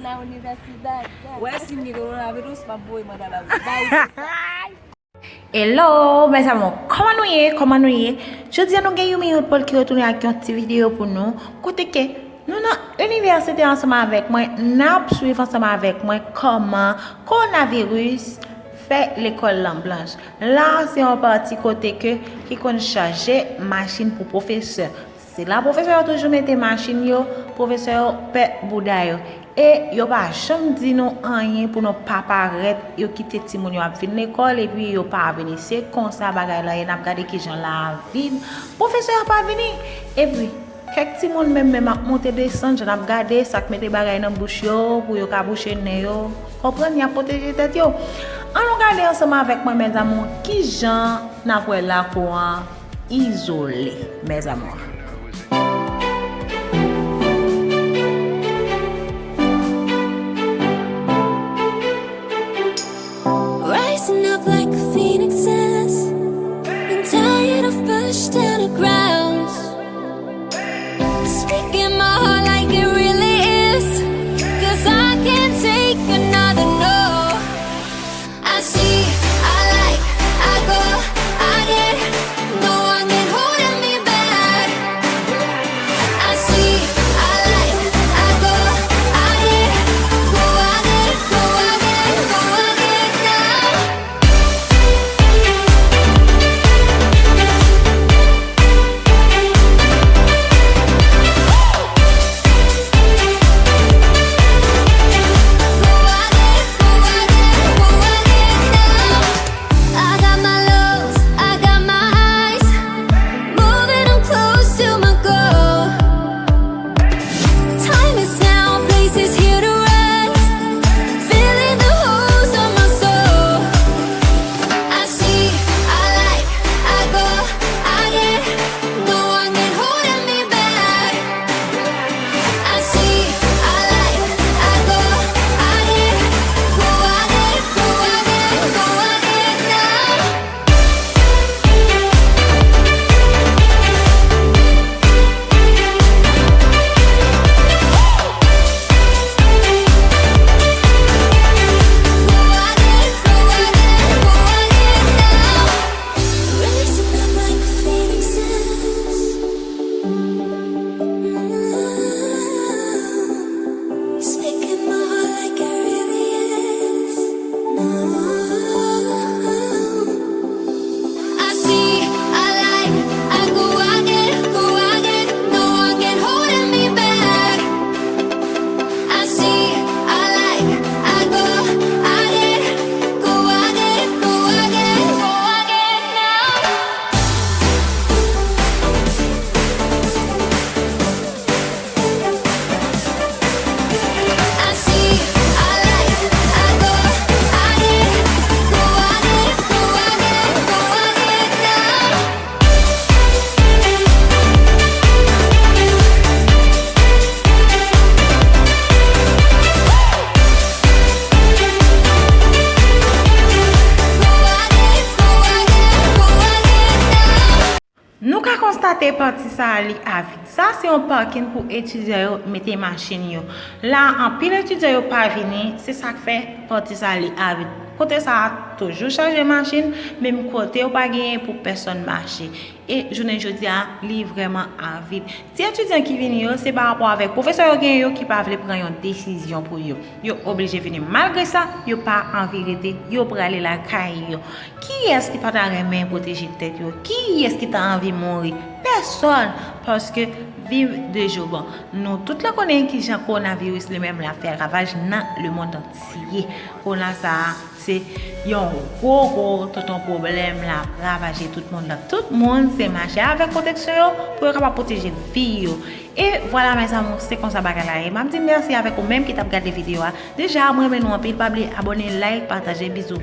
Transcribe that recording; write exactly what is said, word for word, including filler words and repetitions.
La universidad. Wè si m gen kowonavirus, m ap voye mandav la. Bay sa. Hello, mes amours, kòman nou ye? Kòman nou ye? Jodi a nou gen yon minit pou l ki retounen ak yon ti videyo pou nou. Kote ke nou nan inivèsite ansanm avèk mwen, n ap swiv ansanm avèk mwen kòman kowonaviris fè lekòl lan blanch. La, se yon pati kote ke ki konn chaje machin pou pwofesè. Se la pwofesè yo toujou mete machin yo, pwofesè yo pè bouda yo. E yo pa janm di nou anyen pou nou pa parèt, yo kite timoun yo ap vin lekòl epi yo pa vini. Se konsa bagay la ye, n ap gade kijan la ap vin. Pwofesè yo pa vini. Epi, kèk timoun menm menm ap monte desann, jan n ap gade, sa k mete bagay nan bouch yo, pou yo ka bouche nen yo. Konprann, y ap pwoteje tèt yo. Ann nou gade ansanm avèk mwen, mes amours, kijan n ap wè lakou an izole, mes amours. Rising up like a phoenix, I'm tired of pushed underground. Speaking my heart like it really is, 'cause I can't take another no. I see, I like, I go, I get, no one can hold me back. I see, I like, I go, I get, go, I get, go, I get, go, I get now. I got my lows, I got my highs, moving on close to my goal. Time is now, place is here to rise, filling the holes of my soul. I see, I like, I go, I get, no one can hold me back. I see, I like, I go, I get, go, I get, go, I get, go, I get now. I see, I like, I go, I get, go, I get, no one can hold me back. I see, I like, I go, I get, go, I get, go, I get, go, I get now. I see, I like, I go, I get, go, I get, go, I get, go, I get now. Nou ka konstate pati sa a li avid. Sa se yon pakin pou etidyan yo mete machin yo. La, anpil etidyan yo pa vini, se sa k fè pati sa a li avid. Kote sa a toujou chaje machin, menm kote yo pa genyen pou pèsonn mache. E jounen jodi a, li vrèman avid. Ti etidyan ki vini yo, se pa rapò avèk pwofesè yo genyen yo ki pa vle pran yon desizyon pou yo. Yo oblije vini. Malgre sa, yo pa anvi rete, yo prale lakay yo. Kiyès ki pa ta renmen pwoteje tèt yo? Kiyès ki ta anvi mouri? Pèsonn, paske viv de joban. Nou tout la konnen kijan kowonaviris li menm la fè ravaj nan lemonn antye. Kowona sa a, se yon gwo, gwo tonton pwoblèm la ravaje tout moun nan. Tout moun se mache avèk pwoteksyon yo pou yo kapab pwoteje vi yo. E vwala, mes amours, se konsa bagay la ye. M ap di mèsi avèk ou menm ki t ap gade videyo a. Deja, mwen renmen nou anpil. Pa bliye abòne, like, pataje. Bizou.